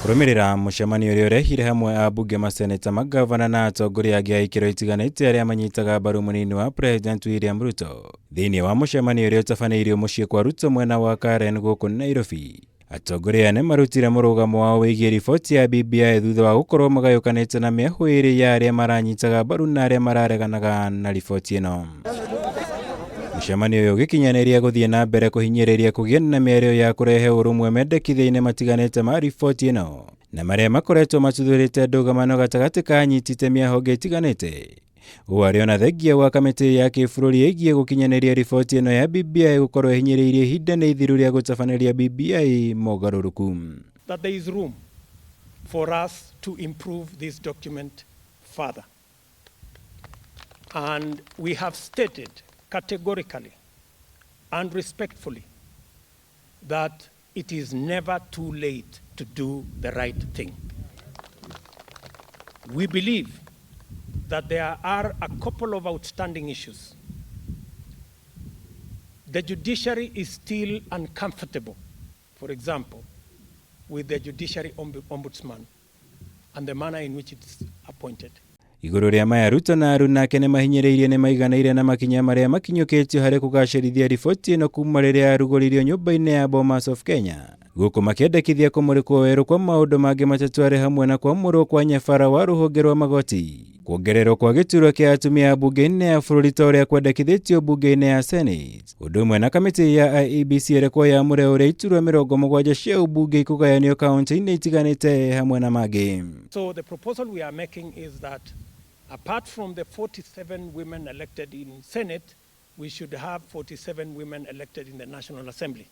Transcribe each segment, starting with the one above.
Kũrũmĩrĩra mũcemanio ũrĩa ũrehire hamwe ambunge, maseneta, magavana na atongoria angĩ a ikĩro itiganĩte arĩa manyitaga mbaru mũnini wa President William Ruto. Thĩinĩ wa mũcemanio ũrĩa ũtabanĩirio mũciĩ kwa Ruto mwena wa Karen gũkũ Nairobi, atongoria aya nĩmarutire mũrũgamo wao wĩgiĩ riboti ya BBI thutha wa gũkorwo magayũkanĩte na mĩahũ ĩrĩ ya arĩa maranyitaga mbaru na arĩa marareganaga na riboti ĩno. Mũcemanio ũyũ ũgĩkinyanĩria gũthiĩ na mbere kũhinyĩrĩria kũgĩe na mĩario ya kũrehe ũrũmwe mendekithia-inĩ matiganĩte ma riboti ĩno na marĩa makoretwo matuthũrĩte ndũgamano gatagatĩ ka anyiti itemi a honge itiganĩte. Ũũ arĩ ona thengia wa kamĩtĩ ya kĩbũrũri ĩgiĩ gũkinyanĩria riboti ĩno ya BBI gũkorwo ĩhinyĩrĩirie ihinda nĩ ithiru rĩa gũtabanĩria BBI mogarũrũku. That there is room for us to improve this document further. And we have stated categorically and respectfully that it is never too late to do the right thing. We believe that there are a couple of outstanding issues. The judiciary is still uncomfortable, for example, with the judiciary ombudsman and the manner in which it's appointed. Igũrũ rĩa maya, Ruto na aruna ake nĩmahinyĩrĩirie nĩmaiganĩire na makinya marĩa makinyũkĩtio harĩ kũgacĩrithia riboti ĩno kuma rĩrĩa yarugũririo nyũmba-inĩ ya Bomas of Kenya, gũkũ makĩendekithia kũmũrĩkwo werũ kwa maũndũ mangĩ matatũ arĩ hamwe na kwamũrwo kwa nyabara wa rũhonge rwa magoti, kuongererwo kwa gĩturwa kĩa atumia mbunge-inĩ ya bũrũri ta ũrĩa kwendekithĩtio mbunge-inĩ ya Senate, ũndũ ũmwe na kamĩtĩ ya IEBC ĩrekwo yamũre ũrĩa iturwa 70 cia ũmbunge ikũgayanio kaunti-inĩ itiganĩte hamwe na mangĩ. So the proposal we are making is that apart from the 47 women elected in Senate, we should have 47 women elected in the National Assembly.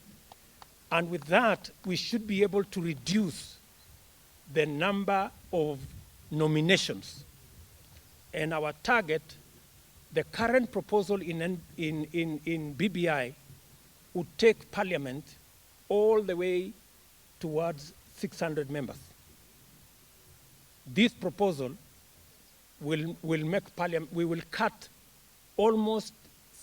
And with that, we should be able to reduce the number of nominations. And our target, the current proposal in BBI would take Parliament all the way towards 600 members. This proposal will make Parliament, we will cut almost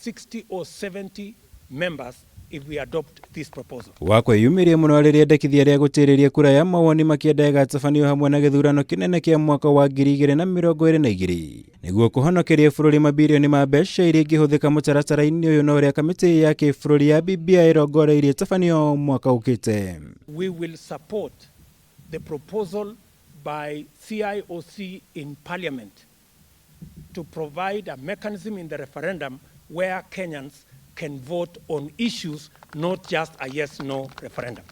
60 or 70 members if we adopt this proposal. Wa kwĩyumĩria mũno rĩrĩa endekithia rĩa gũtĩrĩria kura ya mawoni makĩenda ĩgatabanio hamwe na gĩthurano kĩnene kĩa mwaka wa 2022 nĩguo kũhonokeria bũrũri mabirioni ma mbeca iria ingĩhũthĩka mũtaratara-inĩ ũyũ na ũrĩa kamĩtĩ ya kĩbũrũri ya BBI ĩrongoreirie ĩtabanio mwaka ũkĩte. We will support the proposal by CIOC in Parliament to provide a mechanism in the referendum where Kenyans can vote on issues, not just a yes-no referendum.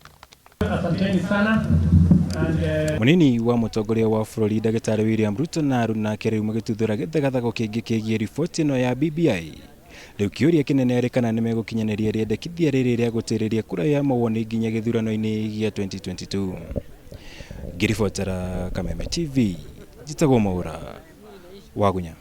Asanteni sana. And, Mũnini wa mũtongoria wa bũrũri Ndagĩtarĩ William Ruto na aruna ake rĩu magĩtuthũra gĩthagathago kĩngĩ kĩgiĩ riboti ĩno ya BBI. Rĩu kĩũria kĩnene arĩ kana nĩmegũkinyanĩria rĩendekithia rĩrĩ rĩa gũtĩrĩria kura ya mawoni nginya gĩthurano-inĩ gĩa 2022. Ngĩribotera Kameme TV, njĩtagwo Mwaura Wagunya.